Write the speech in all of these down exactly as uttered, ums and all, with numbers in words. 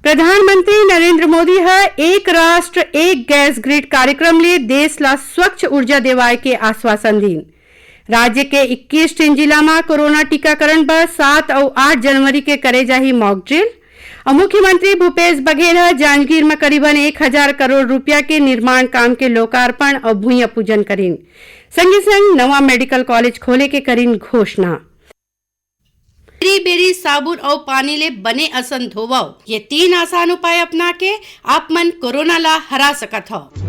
प्रधानमंत्री नरेंद्र मोदी ह एक राष्ट्र एक गैस ग्रिड कार्यक्रम ले देश ला स्वच्छ ऊर्जा देवाय के आश्वासन दीन। राज्य के इक्कीस ठिन जिला म कोरोना टीकाकरण बर सात अउ आठ जनवरी के करे जाही मॉक ड्रिल। अउ मुख्यमंत्री भूपेश बघेल ह जांजगीर म करीबन एक हजार करोड़ रुपया के निर्माण काम के लोकार्पण अउ भुइयां पूजन करीन। संगे संग नवा मेडिकल कॉलेज खोले के करीन घोषणा। बेरी बेरी साबुन अउ पानी ले बने असन धोवव। ये तीन आसान उपाय अपना के आप मन कोरोना ला हरा सकत हव।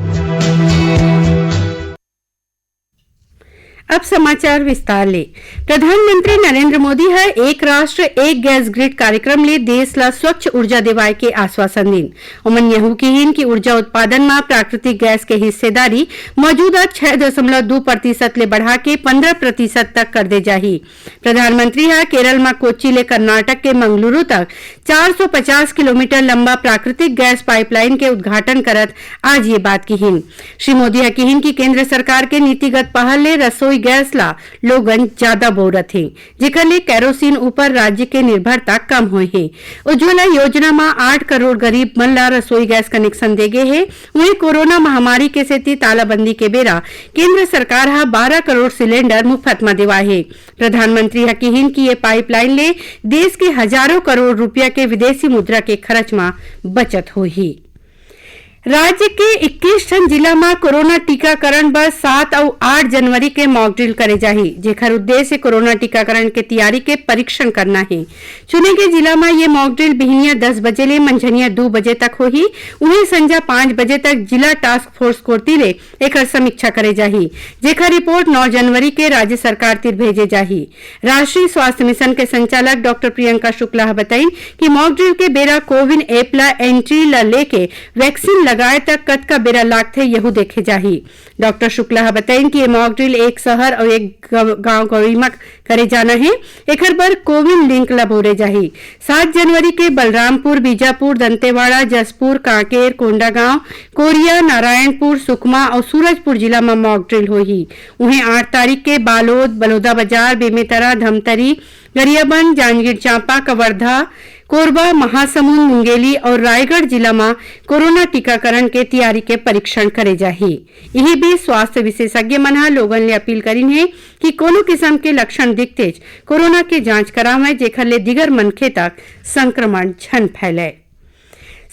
अब समाचार विस्तार ले। प्रधानमंत्री नरेंद्र मोदी ह एक राष्ट्र एक गैस ग्रिड कार्यक्रम ले देश ला स्वच्छ ऊर्जा देवाय के आश्वासन दीन। ओमन यहू किहीन कि ऊर्जा उत्पादन म प्राकृतिक गैस के हिस्सेदारी मौजूदा छह दशमलव दू प्रतिशत ले बढ़ा के पंद्रह प्रतिशत तक कर दे जाही। प्रधानमंत्री ह केरल म कोच्चि ले कर्नाटक के मंगलुरु तक चार सौ पचास किलोमीटर लंबा प्राकृतिक गैस पाइपलाइन के उद्घाटन करत आज ये बात किहीन। श्री मोदी ह किहीन कि केंद्र सरकार के नीतिगत पहल ले रसोई गैस ला लोगन जादा बउरत हे, जेखर ले केरोसिन ऊपर राज्य के निर्भरता कम होए हे। उज्ज्वला योजना म आठ करोड़ गरीब मन ला रसोई गैस कनेक्शन दे गे हे। उहें, कोरोना महामारी के सेती तालाबंदी के बेरा केंद्र सरकार ह बारह करोड़ सिलेंडर मुफ्त म देवाय हे। प्रधानमंत्री ह किहीन कि ये पाइपलाइन ले देश के हजारों करोड़ रुपया के विदेशी मुद्रा के खर्च म बचत होही। राज्य के इक्कीस ठन जिला म कोरोना टीकाकरण बर सात अउ आठ जनवरी के मॉक ड्रिल करे जाही, जेखर उद्देश्य कोरोना टीकाकरण के तियारी के परीक्षण करना हे। चुने गे जिला म ये मॉक ड्रिल बिहनिया दस बजे ले मंझनिया दू बजे तक होही। उहें, संझा पाँच बजे तक जिला टास्क फोर्स कोति ले एखर समीक्षा करे जाही, जेखर रिपोर्ट नौ जनवरी के राज्य सरकार तिर भेजे जाही। राष्ट्रीय स्वास्थ्य मिशन के संचालक डॉक्टर प्रियंका शुक्ला ह बताइन कि मॉक ड्रिल के बेरा कोविन ऐप ला एंट्री ला लेके वैक्सीन लगाए तक कतका बेरा लागथे, यहू देखे जाही। डॉक्टर शुक्ला ह बताइन कि ये मॉक ड्रिल एक शहर अउ एक गव-, गांव गंवई म करे जाना हे। एखर बर कोविन लिंक ला बउरे जाही। सात जनवरी के बलरामपुर, बीजापुर, दंतेवाड़ा, जशपुर, कांकेर, कोंडागांव, कोरिया, नारायणपुर, सुकमा अउ सूरजपुर जिला म मॉक ड्रिल होही। उहें, आठ तारीख के बालोद, बलौदाबाजार, बेमेतरा, धमतरी, गरियाबंद, जांजगीर चांपा, कवर्धा, कोरबा, महासमुंद, मुंगेली अउ रायगढ़ जिला म कोरोना टीकाकरण के तियारी के परीक्षण करे जाही। इही बीच, स्वास्थ्य विशेषज्ञ मन ह लोगन ले अपील करिन हे कि कोनो किसम के लक्षण दिखतेच कोरोना के जांच करावंय, जेखर ले दिगर मनखे तक संक्रमण झन फैलय।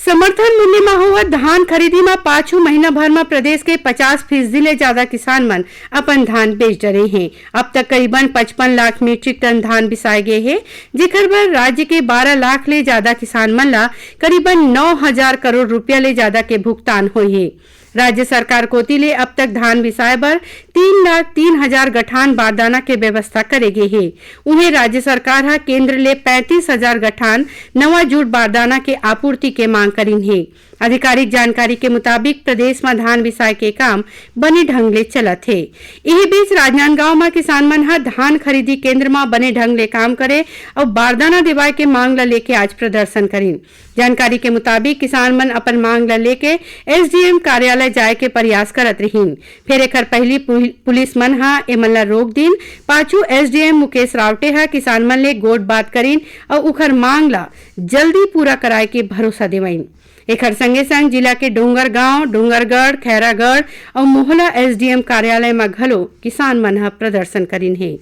समर्थन मूल्य म होवत धान खरीदी म पाछू महीना भर म प्रदेश के पचास फीसदी ले जादा किसान मन अपन धान बेच डरे हें। अब तक करीबन पचपन लाख मीट्रिक टन धान बिसाए गे हे, जेखर बर राज्य के बारह लाख ले जादा किसान मन ल करीबन नौ हजार करोड़ रुपया ले जादा के भुगतान होय हे। राज्य सरकार कोति ले अब तक धान बिसाए बर तीन लाख तीन हजार गठान बारदाना के व्यवस्था करे गे हे। उहें, राज्य सरकार ह केंद्र ले पैंतीस हजार गठान नवा जूट बारदाना के आपूर्ति के मांग करिन हे। आधिकारिक जानकारी के मुताबिक, प्रदेश म धान बिसाए के काम बने ढंग ले चलत हे। इही बीच, राजनांदगांव म किसान मन ह धान खरीदी केंद्र म बने ढंग ले काम करे अउ बारदाना देवाए के मांग ल लेके आज प्रदर्शन करिन। जानकारी के मुताबिक, किसान मन अपन मांग ल लेके एसडीएम कार्यालय जाए के प्रयास करत रिहिन। फेर एखर पहिली पुल-, पुलिस मन ह एमन ल रोक दिन। पाछू एसडीएम मुकेश रावटे ह किसान मन ले गोठ बात करिन अउ उखर मांग ल जल्दी पूरा कराए के भरोसा देवइन। एखर संगे संग जिला के डोंगरगांव, डोंगरगढ़, खैरागढ़ अउ मोहला एसडीएम कार्यालय म घलो किसान मन ह प्रदर्शन करिन हे।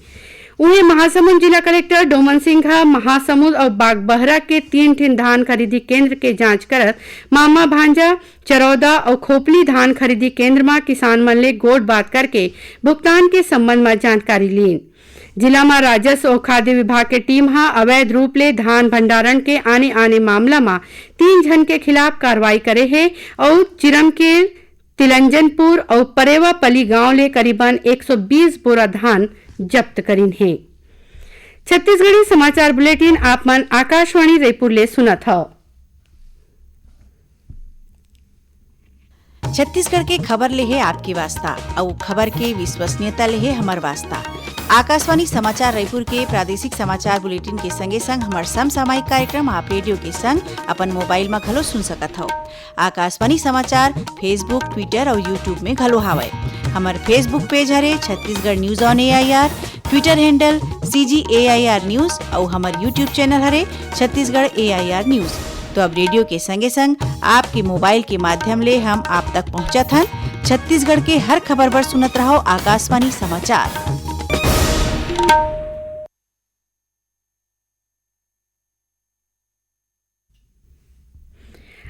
उहें, महासमुंद जिला कलेक्टर डोमन सिंह ह महासमुंद अउ बागबहरा के तीन ठिन धान खरीदी केंद्र के जांच करत मामा भांजा, चरौदा अउ खोपली धान खरीदी केंद्र म किसान मन ले गोठ बात करके भुगतान के संबंध म जानकारी लीन। जिला म राजस्व अउ खाद्य विभाग के टीम ह अवैध रूप ले धान भंडारण के आने-आने मामला म तीन झन के खिलाफ कार्रवाई करे हे अउ चिरमकेर, तिलंजनपुर अउ परेवापली गांव ले करीबन एक सौ बीस बोरा धान जब्त करिन हे। छत्तीसगढ़ी समाचार बुलेटिन आप मन आकाशवाणी रईपुर ले सुनत हव। छत्तीसगढ़ के खबर ले हे आपके वास्ता, अउ खबर के विश्वसनीयता ले हे हमर वास्ता। आकाशवाणी समाचार रायपुर के प्रादेशिक समाचार बुलेटिन के संगे संग हमर समसामयिक कार्यक्रम आप रेडियो के संग अपन मोबाइल म घलो सुन सकत हव। आकाशवाणी समाचार Facebook, Twitter अउ YouTube में घलो हावय। हमर Facebook पेज हरे Chhattisgarh news on AIR, Twitter handle CG AIR news अउ हमर YouTube चैनल हरे छत्तीसगढ़ एआईआर न्यूज। तो अब रेडियो के संगे संग आपके मोबाइल के माध्यम ले हम आप तक पहुंचत हन। छत्तीसगढ़ के हर खबर बर सुनत रहो आकाशवाणी समाचार।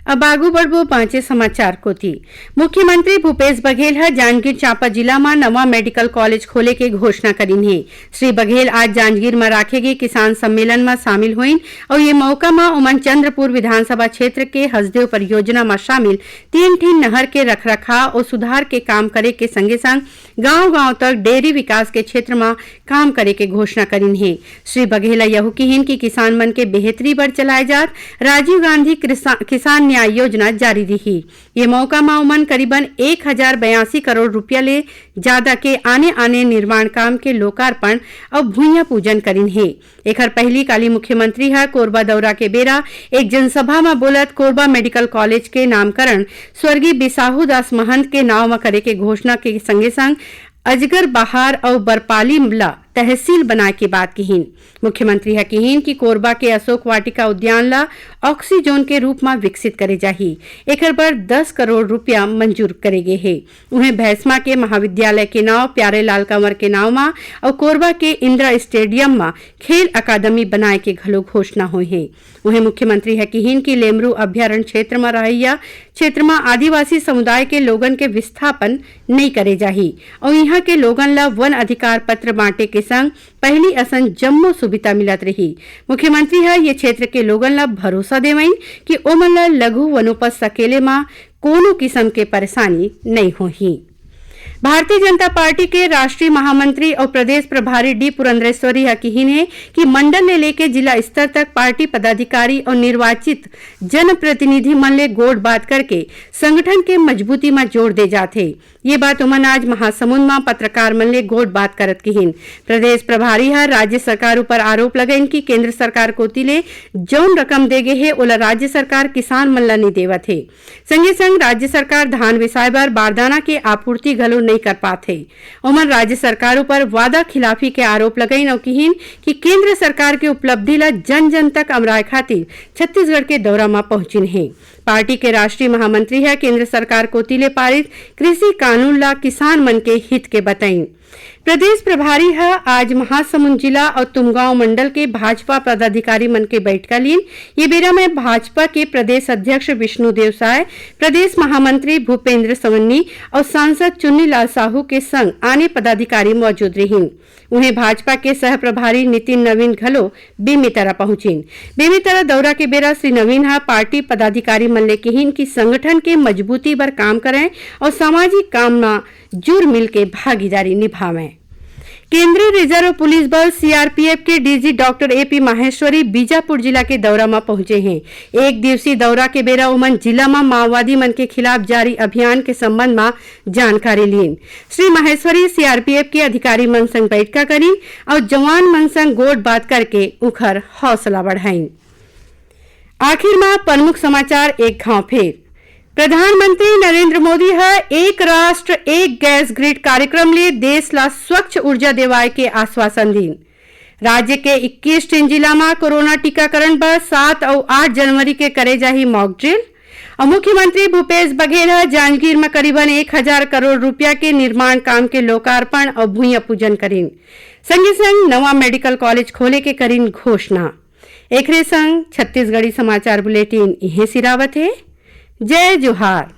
अब आगू बढ़बो बांचे समाचार कोति। मुख्यमंत्री भूपेश बघेल ह जांजगीर चांपा जिला म नवा मेडिकल कॉलेज खोले के घोषणा करिन हे। श्री बघेल आज जांजगीर म राखे गे किसान सम्मेलन म शामिल होइन अउ ये मौका म ओमन चंद्रपुर विधानसभा क्षेत्र के हसदेव परियोजना म शामिल तीन ठिन नहर के रखरखाव अउ सुधार के काम करे के संगे संग गांव-गांव तक डेयरी विकास के क्षेत्र म काम करे के घोषणा करिन हे। श्री बघेल ह यहू किहिन कि किसान मन के बेहतरी बर चलाए जात राजीव गांधी कृषा-, किसान न्याय योजना जारी रही। ये मौका म ओमन करीबन एक हजार बयासी करोड़ रुपया ले जादा के आने-आने निर्माण काम के लोकार्पण अउ भुइयां पूजन करिन हे। एखर पहिली काली मुख्यमंत्री ह कोरबा दौरा के बेरा एक जनसभा म बोलत कोरबा मेडिकल कॉलेज के नामकरण स्वर्गीय बिसाहू दास महंत के नाव म करे के घोषणा के संगे संग अजगर बहार अउ बरपाली ल तहसील बनाए के बात किहिन। मुख्यमंत्री ह किहिन कि कोरबा के अशोक वाटिका उद्यान ल ऑक्सी जोन के रूप म विकसित करे जाही। एखर बर दस करोड़ रुपया मंजूर करे गे हे। उहें, भैसमा के महाविद्यालय के नाव प्यारेलाल कंवर के नाव म अउ कोरबा के इंदिरा स्टेडियम म खेल अकादमी बनाए के घलो घोषणा होय हे। उहें, मुख्यमंत्री ह किहिन कि लेमरू अभ्यारण्य क्षेत्र म रहइया क्षेत्र म आदिवासी समुदाय के लोगन के विस्थापन नइ करे जाही अउ इहां के लोगन ल वन अधिकार पत्र बांटे के संग पहिली असन जम्मो सुविधा मिलत रही। मुख्यमंत्री ह ये क्षेत्र के लोगन ल भरोसा देवइन कि ओमन ल लघु वनोपज सकेले म कोनो किसम के परेशानी नइ होही। भारतीय जनता पार्टी के राष्ट्रीय महामंत्री अउ प्रदेश प्रभारी डी पुरंदेश्वरी ह किहिन हे कि मंडल ले लेके जिला स्तर तक पार्टी पदाधिकारी अउ निर्वाचित जनप्रतिनिधि मन ले गोठ बात करके संगठन के मजबूती म जोर दे जात हे। ये बात ओमन आज महासमुंद म पत्रकार मन ले गोठ बात करत किहिन। प्रदेश प्रभारी ह राज्य सरकार ऊपर आरोप लगाइन कि केंद्र सरकार कोति ले जउन रकम दे गे हे, ओला राज्य सरकार किसान मन ल नइ देवत हे। संगे संग राज्य सरकार धान बिसाए बर बारदाना के आपूर्ति घलो नइ कर पात हे। ओमन राज्य सरकार ऊपर वादा खिलाफी के आरोप लगाइन अउ किहिन कि केंद्र सरकार के उपलब्धि ल जन जन तक अमराए खातिर छत्तीसगढ़ के दौरा म पहुंचिन हे। पार्टी के राष्ट्रीय महामंत्री ह केंद्र सरकार कोति ले पारित कृषि कानून ल किसान मन के हित के बताइन। प्रदेश प्रभारी ह आज महासमुंद जिला अउ तुमगांव मंडल के भाजपा पदाधिकारी मन के बैठका लीन। ये बेरा में भाजपा के प्रदेश अध्यक्ष विष्णुदेव साय, प्रदेश महामंत्री भूपेंद्र सवन्नी अउ सांसद चुन्नीलाल साहू के संग आने पदाधिकारी मौजूद रहिन। उहें, भाजपा के सह प्रभारी नितिन नवीन घलो बेमेतरा पहुंचिन। बेमेतरा दौरा के बेरा श्री नवीन ह पार्टी पदाधिकारी मन ले किहिन कि संगठन के मजबूती बर काम करंय अउ सामाजिक काम म जुर मिल के भागीदारी निभावंय। केंद्रीय रिजर्व पुलिस बल, सीआरपीएफ, के DG doctor AP Maheshwari Bijapur जिला के दौरा म पहुंचे हें। एक दिवसीय दौरा के बेरा ओमन जिला म माओवादी मन के खिलाफ जारी अभियान के संबंध म जानकारी लीन। श्री माहेश्वरी सीआरपीएफ के अधिकारी मन संग बैठका करिन अउ जवान मन संग गोठ बात करके उंखर हौसला बढ़ाइन। आखिर म प्रमुख समाचार एक घांव फेर। प्रधानमंत्री नरेंद्र मोदी ह एक राष्ट्र एक गैस ग्रिड कार्यक्रम ले देश ला स्वच्छ ऊर्जा देवाय के आश्वासन दीन। राज्य के इक्कीस ठिन जिला म कोरोना टीकाकरण बर सात अउ आठ जनवरी के करे जाही मॉक ड्रिल। अउ मुख्यमंत्री भूपेश बघेल ह जांजगीर म करीबन एक हजार करोड़ रुपया के निर्माण काम के लोकार्पण अउ भुइयां पूजन करिन। संगे संग नवा मेडिकल कॉलेज खोले के करिन घोषणा। एखरे संग छत्तीसगढ़ी समाचार बुलेटिन इहें सिरावत हे। जय जोहार।